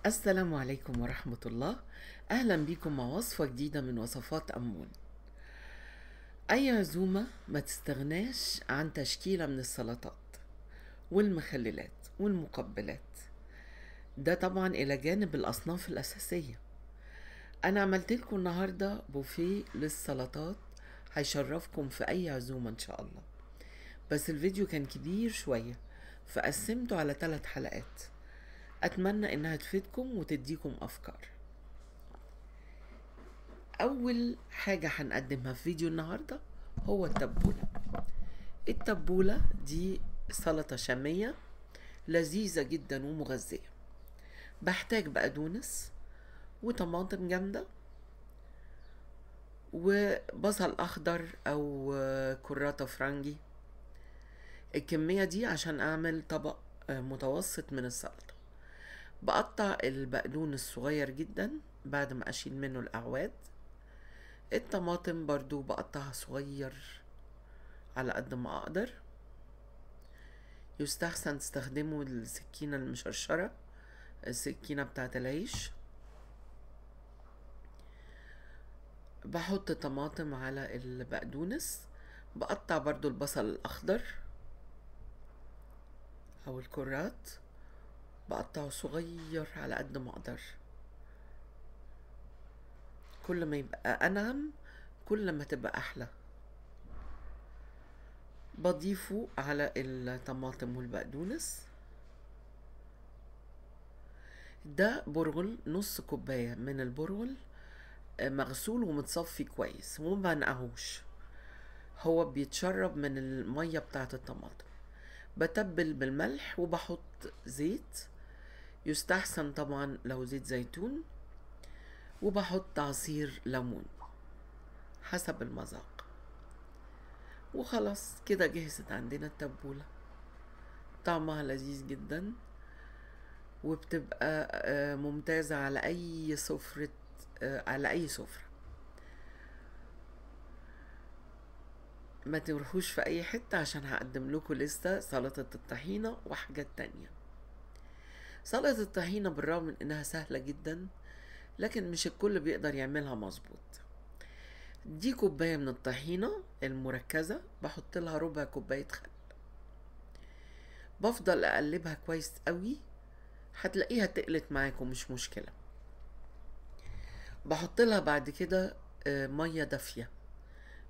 السلام عليكم ورحمة الله. أهلا بكم مع وصفة جديدة من وصفات أمون. أي عزومة ما تستغناش عن تشكيلة من السلطات والمخللات والمقبلات، ده طبعا إلى جانب الأصناف الأساسية. أنا عملت لكم النهاردة بوفيه للسلطات هيشرفكم في أي عزومة إن شاء الله، بس الفيديو كان كبير شوية فقسمته على 3 حلقات. أتمنى إنها تفيدكم وتديكم أفكار. أول حاجة هنقدمها في فيديو النهاردة هو التبولة. التبولة دي سلطة شامية لذيذة جدا ومغذية. بحتاج بقدونس وطماطم جامدة وبصل أخضر أو كراتة فرنجي. الكمية دي عشان أعمل طبق متوسط من السلطة. بقطع البقدونس الصغير جدا بعد ما أشيل منه الأعواد. الطماطم برضو بقطعها صغير على قد ما أقدر. يستحسن تستخدموا السكينة المشرشرة، السكينة بتاعت العيش. بحط طماطم على البقدونس. بقطع برضو البصل الأخضر أو الكرات، بقطعه صغير على قد ما أقدر. كل ما يبقى أنعم كل ما تبقى أحلى. بضيفه على الطماطم والبقدونس. ده برغل، نص كوباية من البرغل مغسول ومتصفي كويس وما بنقعوش، هو بيتشرب من المية بتاعة الطماطم. بتبل بالملح وبحط زيت، يستحسن طبعا لو زيت زيتون، وبحط عصير ليمون حسب المذاق. وخلاص كده جهزت عندنا التبولة. طعمها لذيذ جدا وبتبقى ممتازة على أي سفرة، على أي سفرة. ما تروحوش في أي حتة عشان هقدم لكم لسه سلطة الطحينة وحاجات تانية. سلطة الطحينة بالرغم من إنها سهلة جدا لكن مش الكل بيقدر يعملها مظبوط. دي كوباية من الطحينة المركزة، بحط لها ربع كوباية خل. بفضل أقلبها كويس قوي، هتلاقيها تقلت معاكم مش مشكلة. بحط لها بعد كده مية دافية،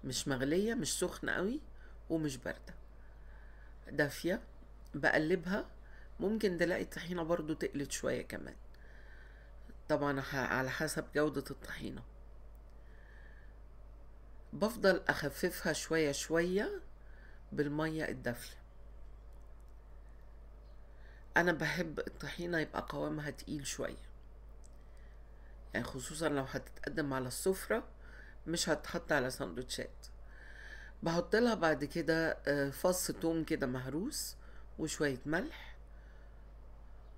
مش مغلية، مش سخنة قوي ومش باردة، دافية. بقلبها. ممكن تلاقي الطحينة برضو تقلت شوية كمان، طبعا على حسب جودة الطحينة. بفضل أخففها شوية شوية بالمية الدافية. أنا بحب الطحينة يبقى قوامها تقيل شوية، يعني خصوصا لو هتتقدم على السفرة مش هتحط على سندوتشات. بحط لها بعد كده فص توم كده مهروس وشوية ملح،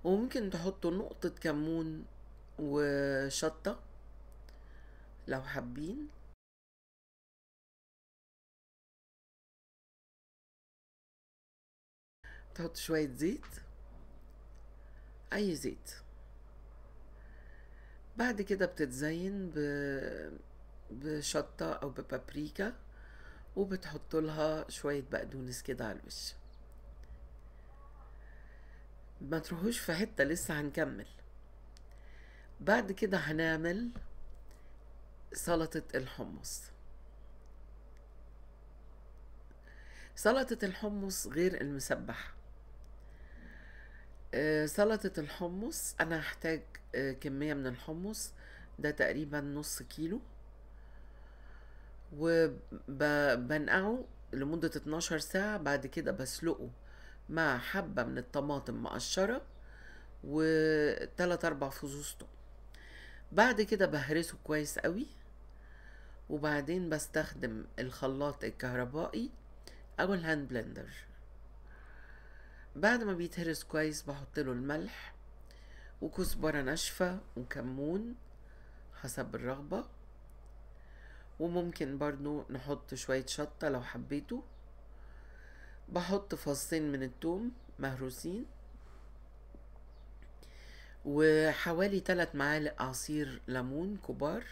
وممكن تحطوا نقطة كمون وشطة لو حابين. تحط شوية زيت، أي زيت. بعد كده بتتزين بشطة أو ببابريكا، وبتحط لها شوية بقدونس كده على الوش. ما تروحوش في حتة، لسه هنكمل. بعد كده هنعمل سلطة الحمص. سلطة الحمص غير المسبحة. سلطة الحمص أنا هحتاج كمية من الحمص، ده تقريبا نص كيلو، وبنقعه لمدة 12 ساعة. بعد كده بسلقه مع حبة من الطماطم مقشرة وتلات أربع فصوص توم. بعد كده بهرسه كويس قوي، وبعدين بستخدم الخلاط الكهربائي أو ال hand blender. بعد ما بيتهرس كويس بحط له الملح وكزبرة ناشفة وكمون حسب الرغبة، وممكن برضو نحط شوية شطة لو حبيتوا. بحط فصين من التوم مهروسين، وحوالي 3 معالق عصير ليمون كبار.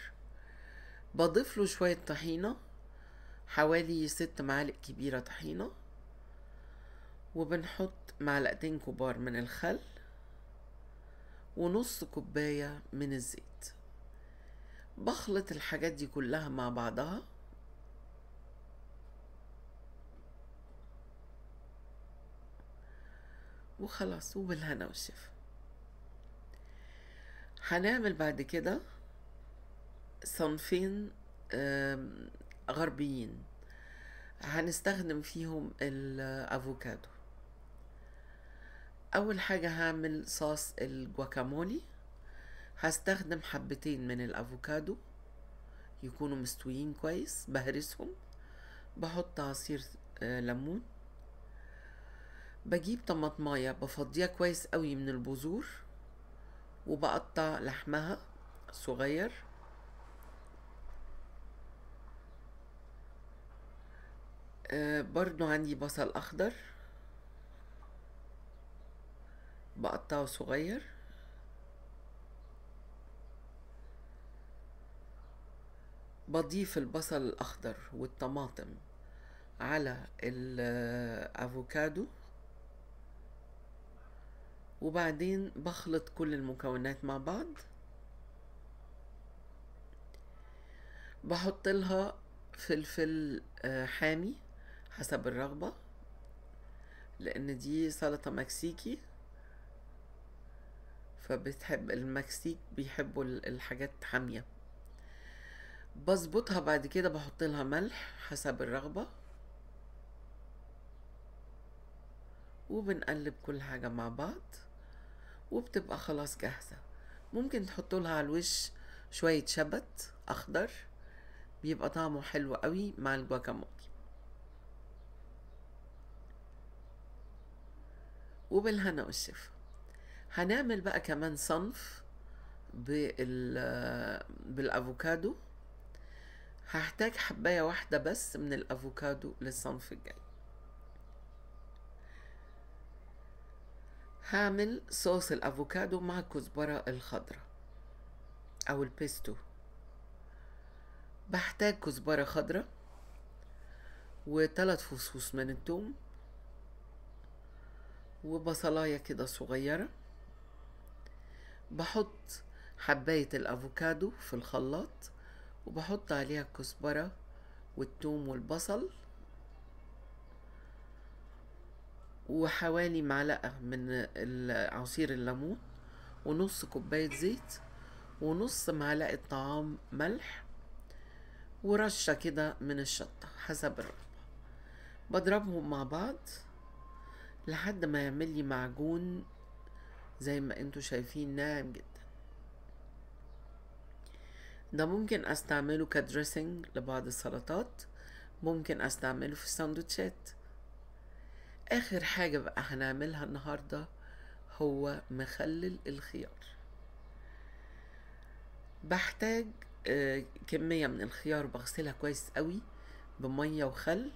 بضيف له شوية طحينة، حوالي 6 معالق كبيرة طحينة، وبنحط معلقتين كبار من الخل ونص كوباية من الزيت. بخلط الحاجات دي كلها مع بعضها. وخلاص، وبالهنا والشفا. هنعمل بعد كده صنفين غربيين هنستخدم فيهم الافوكادو. اول حاجة هعمل صوص الجواكامولي. هستخدم حبتين من الافوكادو يكونوا مستويين كويس، بهرسهم، بحط عصير ليمون، بجيب طماطمايه بفضيها كويس قوي من البذور وبقطع لحمها صغير، برضو عندي بصل اخضر بقطعه صغير، بضيف البصل الاخضر والطماطم على الافوكادو، وبعدين بخلط كل المكونات مع بعض. بحط لها فلفل حامي حسب الرغبة، لان دي سلطة مكسيكي، فبتحب المكسيك بيحبوا الحاجات حامية. بظبطها بعد كده، بحط لها ملح حسب الرغبة، وبنقلب كل حاجة مع بعض، وبتبقى خلاص جاهزة. ممكن تحطوا لها على الوش شوية شبت أخضر، بيبقى طعمه حلو قوي مع الجواكامولي. وبالهنا والشفا. هنعمل بقى كمان صنف بالأفوكادو. هحتاج حباية واحدة بس من الأفوكادو للصنف الجاي. هعمل صوص الأفوكادو مع الكزبرة الخضراء أو البيستو. بحتاج كزبرة خضراء و3 فصوص من الثوم وبصلاية كده صغيرة. بحط حباية الأفوكادو في الخلاط وبحط عليها الكزبرة والثوم والبصل وحوالي معلقة من عصير الليمون ونص كوباية زيت ونص معلقة طعام ملح ورشة كده من الشطة حسب الرغبة. بضربهم مع بعض لحد ما يعمل لي معجون زي ما انتوا شايفين، ناعم جدا. ده ممكن استعمله كدريسنج لبعض السلطات، ممكن استعمله في السندوتشات. اخر حاجة بقى هنعملها النهاردة هو مخلل الخيار. بحتاج كمية من الخيار، بغسلها كويس قوي بمية وخل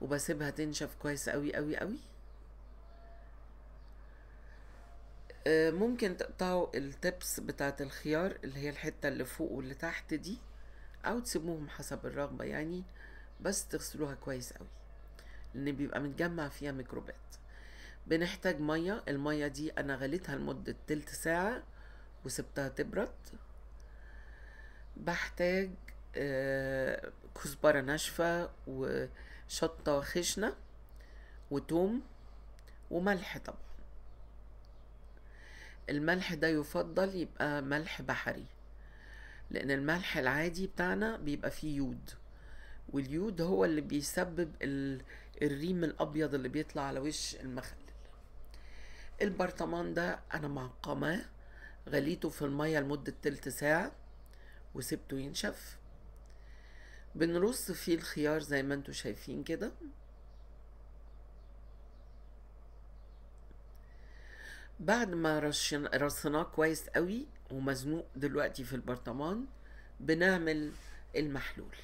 وبسيبها تنشف كويس قوي قوي قوي. ممكن تقطعوا التبس بتاعت الخيار اللي هي الحتة اللي فوق واللي تحت دي، او تسيبوهم حسب الرغبة يعني، بس تغسلوها كويس قوي لان بيبقى متجمع فيها ميكروبات. بنحتاج مية، المية دي انا غليتها لمدة تلت ساعة وسبتها تبرد. بحتاج كزبرة ناشفة وشطة خشنة وتوم وملح. طبعا الملح ده يفضل يبقى ملح بحري، لان الملح العادي بتاعنا بيبقى فيه يود، واليود هو اللي بيسبب الريم الابيض اللي بيطلع على وش المخلل. البرطمان ده انا معقماه، غليته في المية لمدة تلت ساعة وسبته ينشف. بنرص فيه الخيار زي ما انتوا شايفين كده. بعد ما رصيناه كويس قوي ومزنوق دلوقتي في البرطمان، بنعمل المحلول.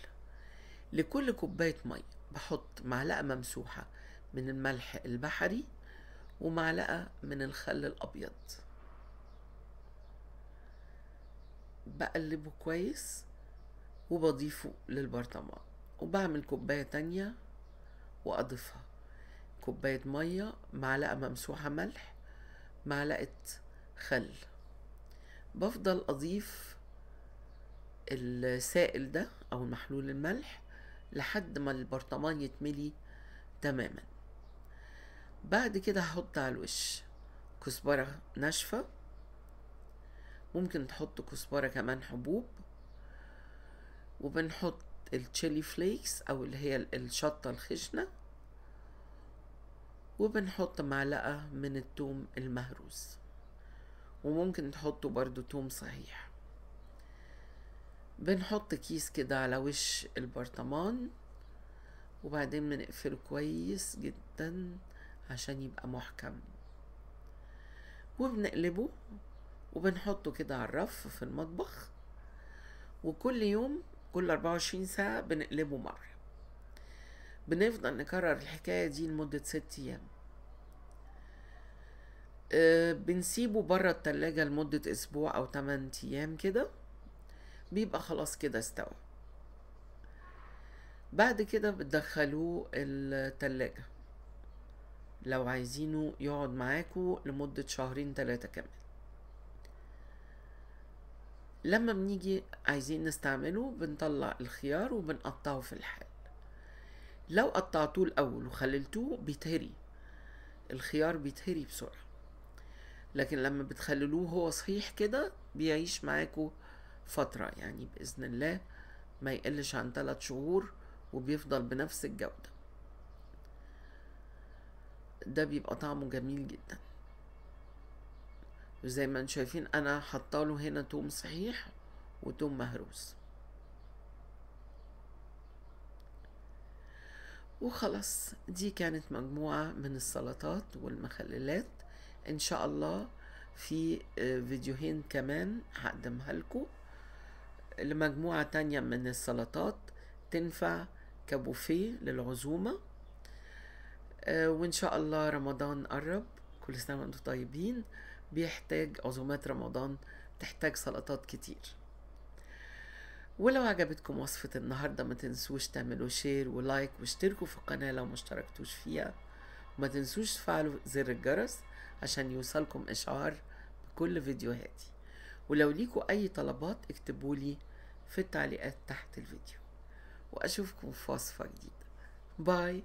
لكل كوباية مية بحط معلقة ممسوحة من الملح البحري ومعلقة من الخل الأبيض. بقلبه كويس وبضيفه للبرطمان، وبعمل كوباية تانية وأضيفها كوباية مية، معلقة ممسوحة ملح، معلقة خل. بفضل أضيف السائل ده أو المحلول الملح لحد ما البرطمان يتملي تماما. بعد كده هحط على الوش كزبرة ناشفة، ممكن تحط كزبرة كمان حبوب، وبنحط ال chili flakes أو اللي هي الشطة الخشنة، وبنحط معلقة من التوم المهروس، وممكن تحطوا برضو توم صحيح. بنحط كيس كده على وش البرطمان، وبعدين بنقفله كويس جدا عشان يبقى محكم، وبنقلبه وبنحطه كده على الرف في المطبخ، وكل يوم كل 24 ساعة بنقلبه مرة. بنفضل نكرر الحكاية دي لمدة 6 أيام. بنسيبه برا التلاجة لمدة أسبوع أو 8 أيام كده، بيبقى خلاص كده استوى. بعد كده بتدخلوه التلاجة لو عايزينه يقعد معاكو لمدة 2-3 شهور كمان. لما بنيجي عايزين نستعمله بنطلع الخيار وبنقطعه في الحال. لو قطعتوه الأول وخللتوه بيتهري الخيار، بيتهري بسرعة، لكن لما بتخللوه هو صحيح كده بيعيش معاكو فترة، يعني بإذن الله ما يقلش عن 3 شهور، وبيفضل بنفس الجودة. ده بيبقى طعمه جميل جدا. وزي ما انتم شايفين انا حاطاله هنا توم صحيح وتوم مهروس. وخلاص دي كانت مجموعة من السلطات والمخللات. ان شاء الله في فيديوهين كمان هقدمها لكم لمجموعة تانية من السلطات تنفع كبوفيه للعزومة. وإن شاء الله رمضان قرب، كل سنة وانتم طيبين. بيحتاج عزومات رمضان، تحتاج سلطات كتير. ولو عجبتكم وصفة النهاردة ما تنسوش تعملوا share و like واشتركوا في القناة لو ما اشتركتوش فيها، وما تنسوش تفعلوا زر الجرس عشان يوصلكم إشعار بكل فيديوهاتي. ولو ليكوا أي طلبات اكتبولي في التعليقات تحت الفيديو، وأشوفكم في وصفة جديدة. باي.